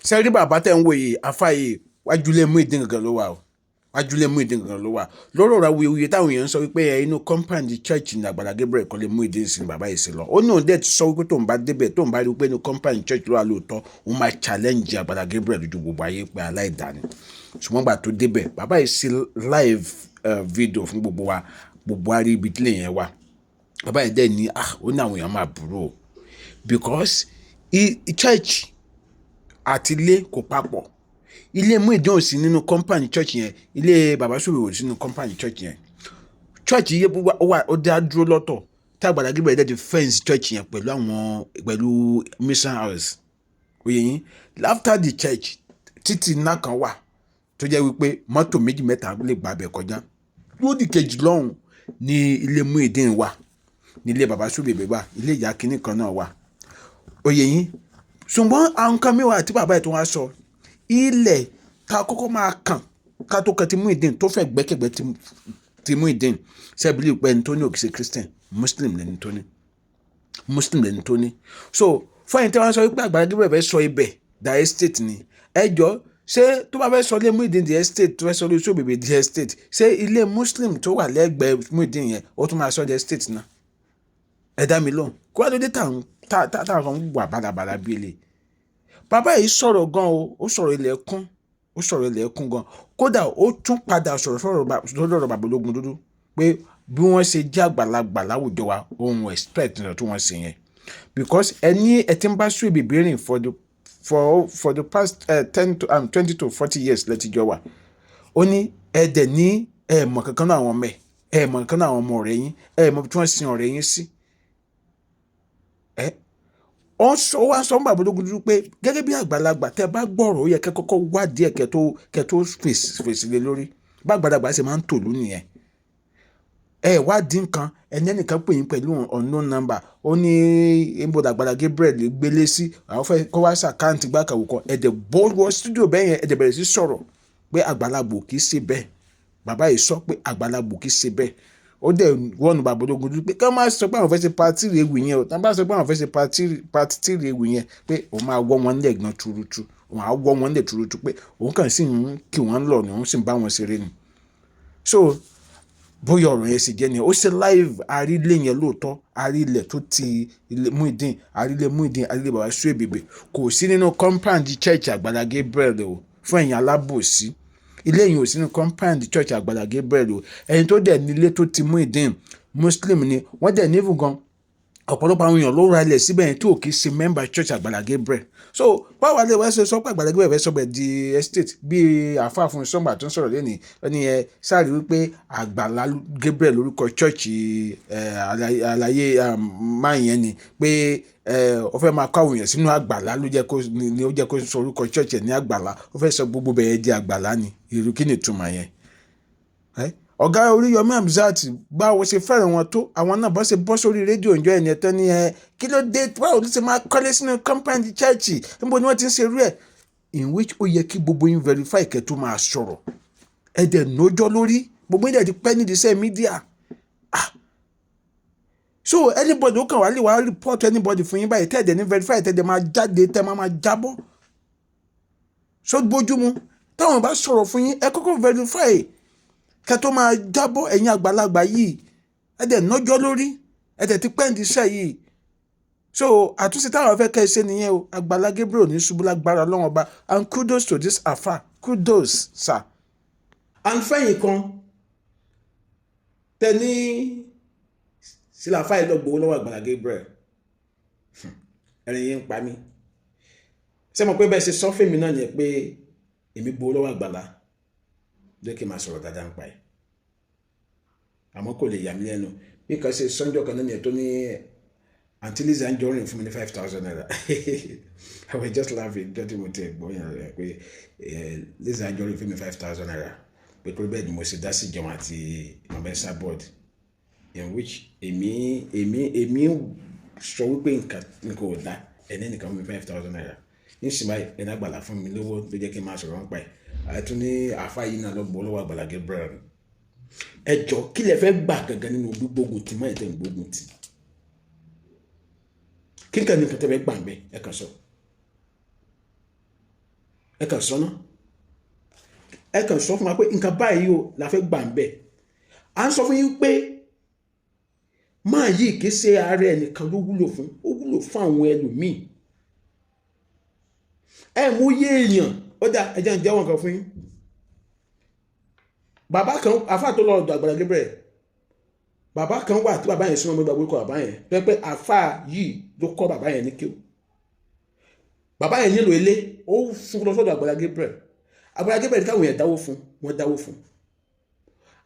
Sẹ́rí bàbá tẹ̀ ń wò yìí, afá yìí, wájú ilé Muyideen gangan ló wà o, wájú ilé Muyideen gangan ló wà. Lórí ọ̀rọ̀ awuyewuye táwọn èèyàn ń sọ wípé ẹ inú compound church ní Àgbàlá Gabriel kọ́lé Muyideen sí ni bàbá yìí sí lọ. Ó ní òun dẹ̀ ti sọ wípé tóun bá débẹ̀, tóun bá rí wípé inú compound church ló wà lóòótọ́, òun máa challenge Àgbàlá Gabriel lójú gbogbo ayé pé aláìdáni. Ṣùgbọ́n gbà tó débẹ̀, bàbá yìí sí live video fún gbogbo wa, gbogbo wa rí ibi tí lè yẹn wà. Bàbá yìí dẹ̀ ní, ah, ó ní àwọn èèyàn máa burú o, because church àti ilé kò papọ̀. Ilé Muyideen ò sí nínú compound church yẹn, ilé bàbá Suebebe ò sí nínú compound church yẹn. Church yìí ó wà, ó dá dúró lọ́tọ̀, tí Àgbàlá Gabriel dẹ̀ ti fence church yẹn pẹ̀lú àwọn, pẹ̀lú mission house oyè yín. After the church, títì ńlá kan wà tó jẹ́ wípé mọ́tò méjì mẹ́ta lè gba abẹ kọjá. Lódì kejì lọ́hùn ní ilé Muyideen wà, ní ilé bàbá Suebebe wà, ilé ìyá kínní kan náà wà oyè yín. Ṣùgbọ́n àwọn nǹkan mìíràn tí bàbá yìí tó wá sọ, ilẹ̀ tá a kọ́kọ́ máa kàn ká tó kan ti Muyideen, tó fẹ́ gbẹ́kẹ̀gbẹ́ ti Muyideen, sẹ́bílì pé ẹni tó ní òkè ṣe Christian, Muslim lẹni tó ní, Muslim lẹni tó ní. So fún ẹni tí wọ́n sọ wípé Àgbàlá Gabriel fẹ́ sọ ibẹ̀ da estate ni, ẹ jọ, ṣé tó bá fẹ́ sọ ilé Muyideen di estate, tó fẹ́ sọ ilé Suebebe di estate, ṣé ilé Muslim tó wà lẹ́gbẹ̀ẹ́ Muyideen yẹn, ó tún máa sọ di estate náà? Ẹ dá mi lóhùn. Kó wá lóde tá tá ń wà bàlàbàlà bí ilé. Bàbá yìí sọ̀rọ̀ gan o, ó sọ̀rọ̀ ilẹ̀ kún, ó sọ̀rọ̀ ilẹ̀ kún gan. Kódà ó tún padà sọ̀rọ̀ sọ̀rọ̀ bàbá ológun dúdú pé bí wọ́n ṣe jẹ́ àgbàlagbà láwùjọ wa, ohun expect ní tí wọ́n ṣe yẹn, because ẹni ẹ ti ń bá Suebebe rìn for the past 10 to 20 to 40 years lẹ́tìjọ́ wà. Ó ní ẹ dẹ̀ ní ẹ mọ̀ kankan náà àwọn ọmọ ẹ, ẹ mọ̀ kankan náà àwọn ọmọ ọ̀rẹ́ yín, ẹ mọ̀ bí wọ́n sin ọ̀rẹ́ yín sí. Ẹ ó sọ, ó wá sọ fún bàbá ológun dúdú pé gẹ́gẹ́ bí àgbàlagbà, tẹ́ bá gbọ́rọ̀, ó yẹ kẹ́ kọ́kọ́ wádìí ẹ̀ kẹ́ tó fèsì lé lórí. Bá àgbàlagbà ṣe máa ń tòlú nìyẹn. Ẹ wádìí nǹkan, ẹni ẹnìkan pè yín pẹ̀lú unknown number, ó ní ibo Àgbàlá Gabriel gbélé sí, àwọn fẹ́ kó wá ṣ'account gbàkàwò kan. Ẹ dẹ̀ bọ́ wọ studio bẹ́ẹ̀ yẹn, ẹ dẹ̀ bẹ̀rẹ̀ sí sọ̀rọ̀ pé àgbàlagbò kì í ṣe bẹ́ẹ̀. Bàbá yìí sọ pé àgbàlagbò kì í ṣe bẹ́ẹ̀. Ó dẹ̀ wọ́nu bàbá ológun dúdú pé ká má sọ pé àwọn fẹ́ ṣe part ewì yẹn o. Tá bá sọ pé àwọn fẹ́ ṣe part ewì yẹn, pé òun máa wọ́ wọn nílẹ̀ gan tuurutu, òun á wọ́ wọn nílẹ̀ tuurutu, pé òun kàn sì ń kí wọ́n lọ ni, òun sì ń bá wọn ṣeré ni. So bóyá ọ̀rọ̀ yẹn sì jẹ́ ni ó ṣe live àrílé yẹn lóòótọ́, àrílẹ̀ tó ti ilé Muyideen, àrílé Muyideen, àrílé bàbá Suebebe, kò sí nínú compound church Àgbàlá Gabriel o. Fún ẹ̀yin alábòsí, ilé yìí ò sí nínú compound church Àgbàlá Gabriel o. Ẹni tó dẹ̀ nílé tó ti Muyideen, Muslim ni wọ́n dẹ̀ nífù gan. Ọ̀pọ̀lọpọ̀ àwọn èèyàn ló ra ilẹ̀ síbẹ̀ yẹn tí ò kì í ṣe member church Àgbàlá Gabriel. So báwa lè wá ṣe sọ pé Àgbàlá Gabriel fẹ́ sọ bẹ̀ di estate? Bí àáfàá fún sọ́ngbà tó ń sọ̀rọ̀ lẹ́nìí, ó ní ẹ sáré wípé Àgbàlá Gabriel lórúkọ church àlàyé máa yẹn ni pé ó fẹ́ máa kó àwọn èèyàn sínú àgbàlá ló jẹ́ kó ni ó jẹ́ kó sọ orúkọ church ẹ̀ ní Àgbàlá. Ó fẹ́ sọ gbogbo bẹ̀yẹn di àgbàlá ni. Irú kí ni ìtumọ̀ yẹn? Ọ̀gá Oríyọmí Hamzat, báwo ṣe fẹ́ràn wọn tó, àwọn náà bọ́ ṣe bọ́ sórí rédíò ìjọ ẹni ẹ̀tọ́ ní ẹ kí ló dé, báwo ló ṣe máa kọ́lé sínú compound church, níbo ni wọ́n ti ń ṣe irú ẹ̀, in which ó yẹ kí gbogbo yín verify kẹ́ tó máa sọ̀rọ̀. Ẹ dẹ̀ nójọ́ lórí gbogbo yín dẹ̀ ti pẹ́ nídìí iṣẹ́ media. Ah, so anybody ó kàn wá lè wá report anybody fún yín báyìí, tẹ́ ẹ̀ dẹ̀ ní verify, tẹ́ ẹ̀ dẹ̀ máa jáde, tẹ́ máa jábọ́. So bójúmu táwọn bá sọ̀rọ̀ fún yín, ẹ kọ́kọ́ verify kẹ́ tó máa jábọ́. Ẹ̀yin àgbàlagbà yìí, ẹ dẹ̀ nọ́jọ́ lórí, ẹ dẹ̀ ti pẹ́ǹdì iṣẹ́ yìí. So àtúnṣe táwọn fẹ́ kẹ́ ẹ ṣe nìyẹn o. Àgbàlá Gabriel ní ṣubú lágbára Ọlọ́run Ọba. And kudos to this afa, kudos, sir. And fẹ́yìn kan tẹ ní sílàfà yìí lọ gbowó lọ́wọ́ Àgbàlá Gabriel, ẹ̀rín yín ń pa mí. Ṣé mo pé bẹ́ẹ̀ ṣe sọ fèmí náà yẹn pé èmi gbowó lọ́wọ́ Àgbàlá jẹ́ kí n máa sọ̀rọ̀ dáadáa ń pa ẹ̀, àmọ́ kò lè yà mí lẹ́nu bí kan ṣe sọ́njọ́ kan náà yẹn tó ní Aunty Lizzy Anjorin fún mi ní ₦5,000. I was just laughing jọ́ tí mo ti gbọ́ yẹn rẹ̀ pé Lizzy Anjorin fún mi ₦5,000, pé torí bẹ́ẹ̀ ni mo ṣe dá sí ìjọba àti mọ̀mẹ́sà board, in which èmi sọ wípé nǹkan ò dá ẹni nìkan fún mi ₦5,000. Nísìnyí báyìí, ẹni Àgbàlá fún mi lówó ló jẹ́ kí n máa sọ̀rọ̀ nípa ẹ̀. Àtún ní àáfàá yìí náà lọ gbọ́ lọ́wọ́ Àgbàlá Gabriel. Ẹ jọ, kí lẹ fẹ́ gbà gangan nínú gbígbógun tì mọ́ ẹ̀ tẹ́ ń gbógun tì? Kí nǹkan ní nǹkan tẹ́ fẹ́ gbà ń bẹ́? Ẹ kàn sọ. Ẹ kàn sọ náà, ẹ kàn sọ fún wa pé nǹkan báyìí o la fẹ́ gbà ń bẹ̀. À ń sọ fún yín pé máa yìí kì í ṣe ààrẹ ẹnìkan ló wúlò fún, ó wúlò fún àwọn ẹlòmíì. Ẹ mú yé èèyàn ó dá. Ẹ jẹ́ ń jẹ́wọ́ nǹkan fún yín. Bàbá kan, àfáà tó lọ ọ̀dọ̀ Àgbàlá Gabriel, bàbá kan wà tí bàbá yẹn súnmọ́ mi, gbàgbé kọ bàbá yẹn tó yẹ pé àfáà yìí ló kọ́ bàbá yẹn ní kéwù. Bàbá yẹn nílò ilé, ó fún lọ sọ́dọ̀ Àgbàlá Gabriel. Àgbàlá Gabriel káwọn yẹn dáwó fún, wọ́n dáwó fún.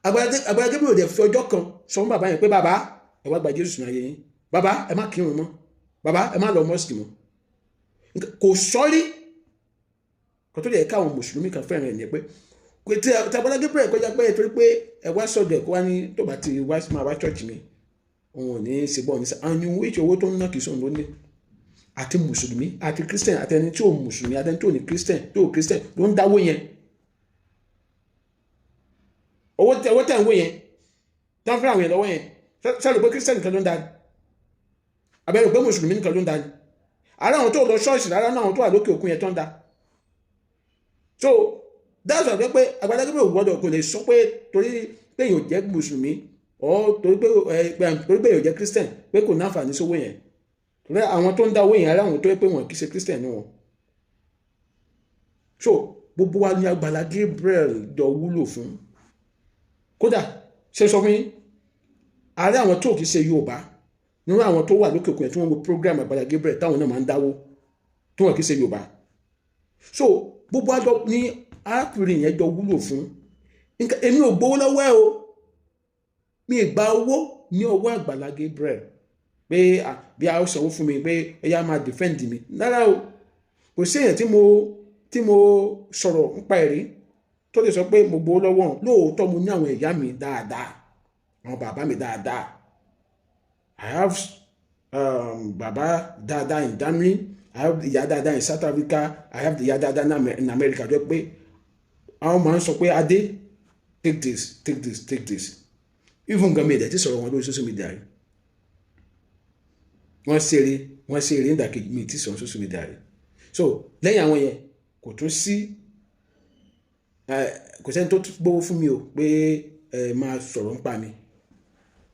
Àgbàlá Gabriel ò dẹ̀ fi ọjọ́ kan sọ fún bàbá yẹn pé, "Bàbá, ẹ wá gba Jésù sínú ayé yín. Bàbá, ẹ má kírun mọ́. Bàbá, ẹ má lọ mosque mọ́." Kò sọ́rí kò tó lè káwọn mùsùlùmí kan fẹ́ràn ẹ̀ ní pé tí Àgbàlá Gabriel kọjá pé torí pé ẹ wá sọ̀dọ̀ ẹ̀ kó wá ní tó bá ti wá máa wá church mi, òun ò ní í ṣe bọ́ọ̀ ní sá. Àwọn ohun ètò owó tó ń ná kì í sóhun ló ní. Àti mùsùlùmí àti christian, àti ẹni tí ò mùsùlùmí, àti ẹni tí ò ní christian, tí ò christian ló ń dáwó yẹn. Owó tẹ̀ ń wó yẹn tí wọ́n fẹ́ àwọn yẹn lọ́wọ́ yẹn, ṣáà pé christian nìkan ló ń dá ni, àbẹ̀rẹ̀ pé mùsùlùmí nìkan ló ń dá ni? Àárẹ̀ àwọn tó lọ ṣọ́ọ̀ṣì rárá náà, àwọn tó wà lókè òkun yẹn tó ń dá. So that's why pé Àgbàlá Gabriel gbọ́dọ̀ kò lè sọ pé torí pé èèyàn jẹ́ mùsùlùmí or torí pé èèyàn jẹ́ christian pé kò náfààní sówó yẹn. Torí àwọn tó ń dá owó yẹn, ará àwọn tó yẹ pé wọn kì í ṣe christian ní wọn. So gbogbo wa ní Àgbàlá Gabriel jọ wúlò fún. Kódà, ṣe sọ fún yín, àárẹ̀ àwọn tó kì í ṣe Yorùbá nínú àwọn tó wà lókè òkun yẹn tí wọ́n wo program Àgbàlá Gabriel, táwọn náà máa ń dáwó, tí wọ́n kì í ṣe Yorùbá. So gbogbo àjọ ní arákùnrin yẹn jọ wúlò fún. Èmi ò gbowó lọ́wọ́ ẹ o, mi ì gba owó ní ọwọ́ Àgbàlá Gabriel pé bí a ó sanwó fún mi pé ẹ yá máa defend mi. Rárá o. Kò sí èèyàn tí mo sọ̀rọ̀ nípa ẹ̀rí tó lè sọ pé mo gbowó lọ́wọ́. Lóòótọ́, mo ní àwọn ìyá mi dáadáa, àwọn bàbá mi dáadáa. I have bàbá dáadáa in Germany, I have ìyá dáadáa in South Africa, I have ìyá dáadáa in America, tó pé àwọn máa ń sọ pé, "Adé, take this, take this, take this." Even gan, mi ì dẹ̀ ti sọ̀rọ̀ wọn lórí social media rí. Wọ́n ṣeré, wọ́n ṣeré nídàkejì, mi ti sọ̀rọ̀ social media rí. So lẹ́yìn àwọn yẹn, kò tún sí, kò sẹ́ni tó gbówó fún mi o pé ẹ máa sọ̀rọ̀ ń pa mi.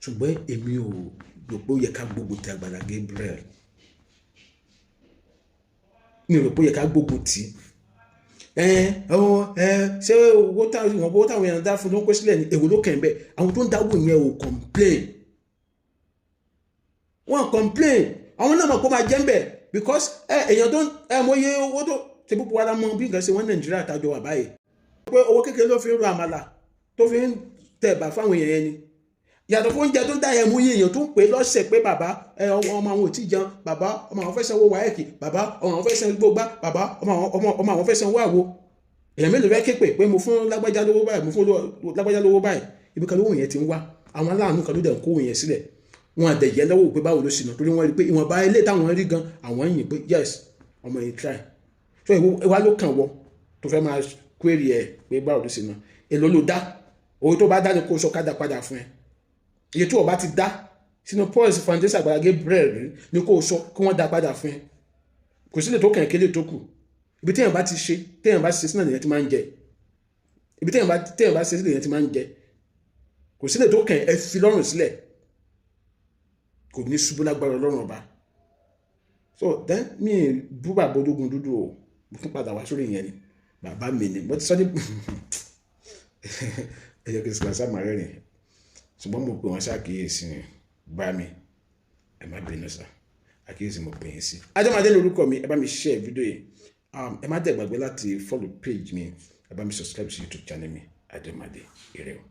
Ṣùgbọ́n èmi ò rò pé ó yẹ ká gbógun ti Àgbàlá Gabriel. Mi ò rò pé ó yẹ ká gbógun tì ẹ ọ ẹ. Ṣé owó táwọn ìwọ̀n owó táwọn èèyàn dá fún ló ń kó sílẹ̀ ní? Èwo ló kàn bẹ́ẹ̀? Àwọn tó ń dáwọ́ yẹn ò complain, wọ́n complain. Àwọn náà mọ̀ pé ó máa jẹ́ ń bẹ̀ because ẹ èèyàn tó ẹ mọ iye owó tó ṣe púpọ̀ wa la mọ bí nǹkan ṣe wọ́n Nàìjíríà tájọ wà báyìí, pé owó kékeré ló fi ń ro àmàlà tó fi ń tẹ̀bà fáwọn èèyàn yẹn ni. Yàtọ̀ fún oúnjẹ tó ń dá yẹn, mú iye èèyàn tó ń pè lọ́sẹ̀ pé, "Bàbá ẹ, ọmọ àwọn ò tí jẹun. Bàbá, ọmọ àwọn fẹ́ sanwó WAEC. Bàbá, ọmọ àwọn fẹ́ san gbógbá. Bàbá, ọmọ àwọn fẹ́ sanwó àwo." Èèyàn mélòó fẹ́ ké pè pé mo fún lágbájá lówó báyìí, mo fún lágbájá lówó báyìí? Ibi kan lówó yẹn ti ń wá. Àwọn aláàánú kan ló dẹ̀ ń kó yẹn sílẹ̀. Wọn àdẹ̀yẹ lọ́wọ́ pé báwo ló sì nà, torí wọ́n rí pé ìwọ̀nba ilé táwọn rí gan, àwọn yìn pé, "Yes, ọmọ yìí try." So ìwà ló kàn wọ́ tó fẹ́ máa query ẹ̀ pé báwo ló sì nà? Èló ló dá? Owó tó bá dá ni kó sọ ká dá padà fún ẹ. Iye tó o bá ti dá sínú Paul's Foundation Àgbàlá Gabriel rí ni kó sọ kí wọ́n dá padà fún ẹ. Kò sílẹ̀ tó kàn kélé tó kù. Ibi téèyàn bá ti ṣe, téèyàn bá ṣe sínú ènìyàn ti máa ń jẹ. Ibi téèyàn bá ṣe sílẹ̀ ènìyàn ti máa ń jẹ. Kò sílẹ̀ tó kàn. Ẹ fi lọ́rùn sílẹ̀, kò ní ṣubú lágbára Ọlọ́run Ọba. So then, mi bú bàbá ológun dúdú o. Mo tún padà wá sórí ìyẹn ni. Bàbá mi ni mo ti sọ ní ẹ jẹ́ kí n sọ sáà máa rẹ́rìn, ṣùgbọ́n mo pè wọ́n ṣàkíyèsí ni. Bá mi, ẹ má bínú sá, àkíyèsí mo pè yín sí. Adémọdé lórúkọ mi. Ẹ bá mi share fídíò yìí. Ẹ má dẹ̀ gbàgbé láti follow page mi. Ẹ bá mi subscribe sí YouTube channel mi, Adémọdé. Ire o.